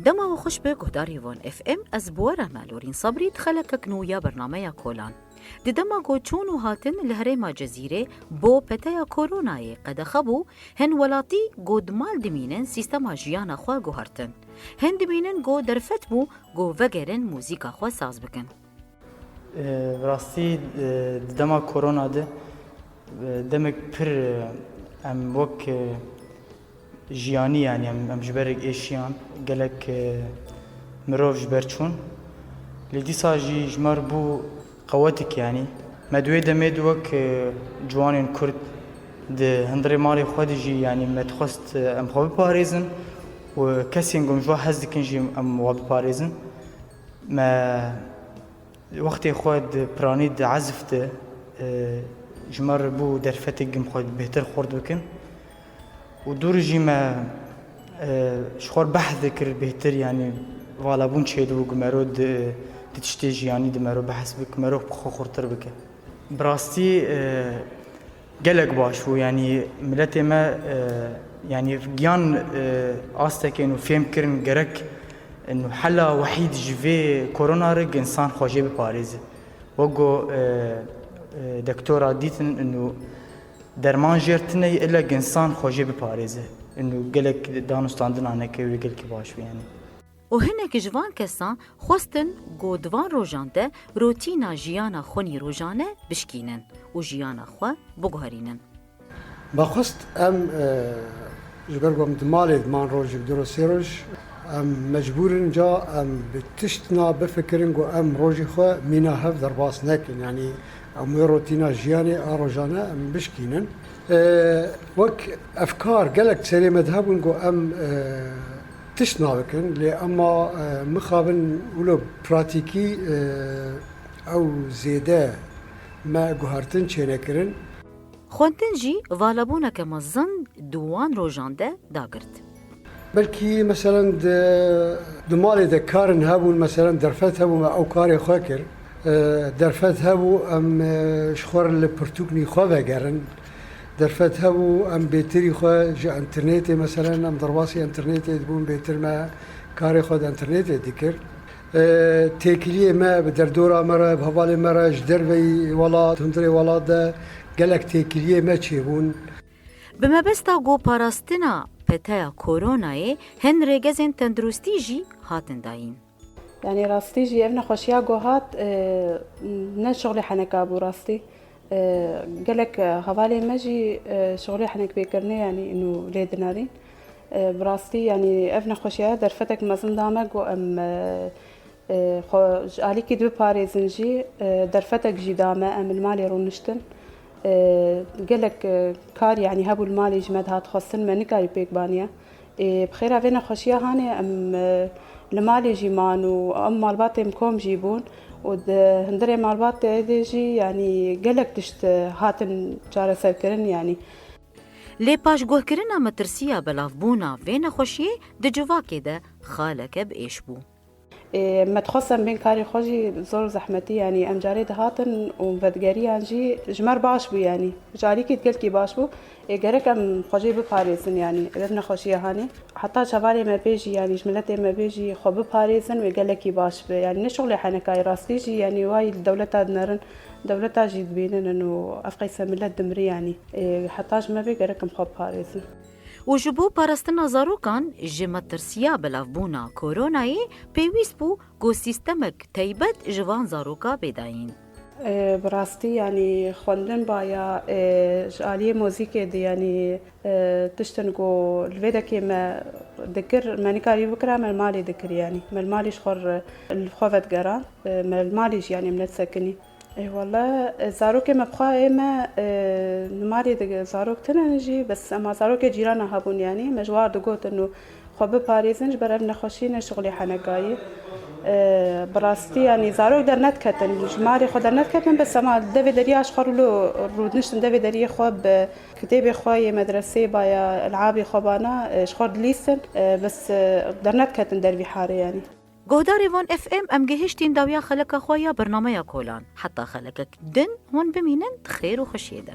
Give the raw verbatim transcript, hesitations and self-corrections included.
Dema we xweş be guhdarî Van F M, ez bi we re me Lorîn Sabrî di xelekek nû ya bernameya Kolan. Di dema ku çûn û hatin li herêma Cezîrê bo peteya koronayê qedexe bû, hin welatî ku di mal dimînin sîstema jiyana xwe guhertin. Hin dimînin ku derfet bû ku vegerin muzîka xwe saz bikin. Bi rastî, e, di dema korona de, e, demek pir, e, em wek, e, jiyanî, yanî em, em ji ber êşiyan gelek, e, mirov ji ber çûn. Lê dîsa jî ji me re bû qewetik, yanî me di wê demê de wek, e, ciwanên Kurd di hundirê malê xwe de jî, yanî me dixwest, e, em xwe biparêzin û kesên ku em ji we hez dikin jî em wa biparêzin. Me Wextê xwe di piranî di ezif de, e, ji me re bû derfetê gim xwe bêhtir xurt bikin. Û dûr jî me, e, ji xwe re behs dikir bêhtir, yanî valabûn çêdibû ku mero di, di tiştê jiyanî di mero behs bike, mero bi xwe xurtir bike. Bi rastî, e, gelek baş bû, yanî miletê me, e, yanî giyan, e, astekên û fêm kirin gerek, e, û hela wehîd ji vê korona re insan xwe jê biparêze. Wek ku, e, e, doktora dîtin û derman jêr tine ye, illa insan xwe jê biparêze. Û gelek danûstandina neke wê gelkî baş bû, yanî. Û hinek ji van kesan xwestin ku di van rojan de rotîna jiyana xwe nîrojane bişkînin û jiyana xwe biguherînin. Me xwest em, e, ji ber ku em di malê diman rojek du roj sê roj, em mecbûr in ca em bi tiştina bifikirin ku em rojê xwe mîna hev derbas nekin. Yanî em wê rotîna jiyanê a rojane em bişkînin. E, wek efkar gelek serê me de hebûn ku em, e, tişt nabikin, lê ema, e, mixabin wilo pratîkî, e, ew zêde me guhertin çênekirin. Xwendin jî valabûneke mezin di wan rojan de dagirt. Belkî, meselen, di, di malê de karin hebûn, meselen, derfet hebû me ew karê xwe kir. E, derfet hebû em, e, ji xwe re li pirtûknî xwe vegerin. Derfet hebû em bêtirî xwe ji înternetê, meselen, em derbasî înternetê dibûn, bêtir me karê xwe di înternetê dikir. E, têkiliyê me bi derdora me re, bi hevalê me re, ji derveyî welat, hundirê welat de gelek têkiliyê me çêbûn. Bi mebesta ku parastina peteya koronayê hin rêgezên tenduristî jî hatin dayîn. Yanî rastî jî ev nexweşiya ku hat, e, ne şixulê heneka bû rastî. E, gelek, e, hevalên me jî, e, şixulê henekpêkirinê yanî nû lê dinarîn. E, bi rastî yanî ev nexweşiya derfetek mezin da me ku em, e, e, xwe ji alîkî dibiparêzin jî, e, derfetek jî da me em li malê rûniştin. E, gelek, e, kar yanî hebû li malê ji me dihat xwestin me nikarî pêk baniye. Ê, bi xêra vê nexweşiya hanê em, e, li malê jî man û em malbatê em kom jî bûn û di hundirê malbatê de jî, yanî gelek tişt, e, hatin çareserkirin, yanî. Lê paşguhkirina metirsiya belavbûna vê nexweşiyê di civakê de xaleke bi êş bû. Ê, me dixwest em bên karê xwe jî zor zehmetî, yanî em carê dihatin û vedgeriyan jî ji me re baş bû, yanî ji alîkî gelkî baş bû. Ê, gerek em xwe jê biparêzin, yanî ev nexweşiya hanê. Heta çavalê me pê jî, yanî ji miletê me pê jî xwe biparêzin wê gelekî baş be. Yanî ne şixulê henekayê rastî jî, yanî wayî li dewleta dinerin, dewleta jî dibîninin û ev qeyse milet dimrî, yanî. Ê, heta ji me bê gerek em xwe biparêzin. Û ji bo parastina zarokan ji metirsiya belavbûna koronayê pêwîst bû ku sîstemek teybet ji van zaroka bê dayîn. E, bi rastî, yanî xwendin baya, e, ji aliyê muzîkê de, yanî, e, tiştin ku li vê dekê me dikir, me nikarî bikira, me li malê dikir, yanî me li malê ji xwe re, li xwe vedigeran, e, me li malê jî, yanî em nedisekinî. Ê wele, e, zarokê me bi xwe ê me, e, li malê de zarok tune ne jî, bes ema zarokê cîrana hebûn, yanî me ji war digotin û xwe biparêzin, ji ber ev nexweşî ne şixulê henekayî. E, bi rastî, yanî zarok dernediketin, ji malê xwe dernediketin, bes ema devê deriya ji xwe rûlo rûdiniştin devê deriyê xwe bi kitêbê xwe yê medreseyê baya, elabê xwe bana, e, ji xwe dilîstin, e, bes, e, dernediketin dervî harê, yanî. Guhdarê Van F M, em gihiştîn dawiya xeleka xwe ya bernameya Kolan. Heta xelekek din hûn bimînin di xêr û xweşiyê de.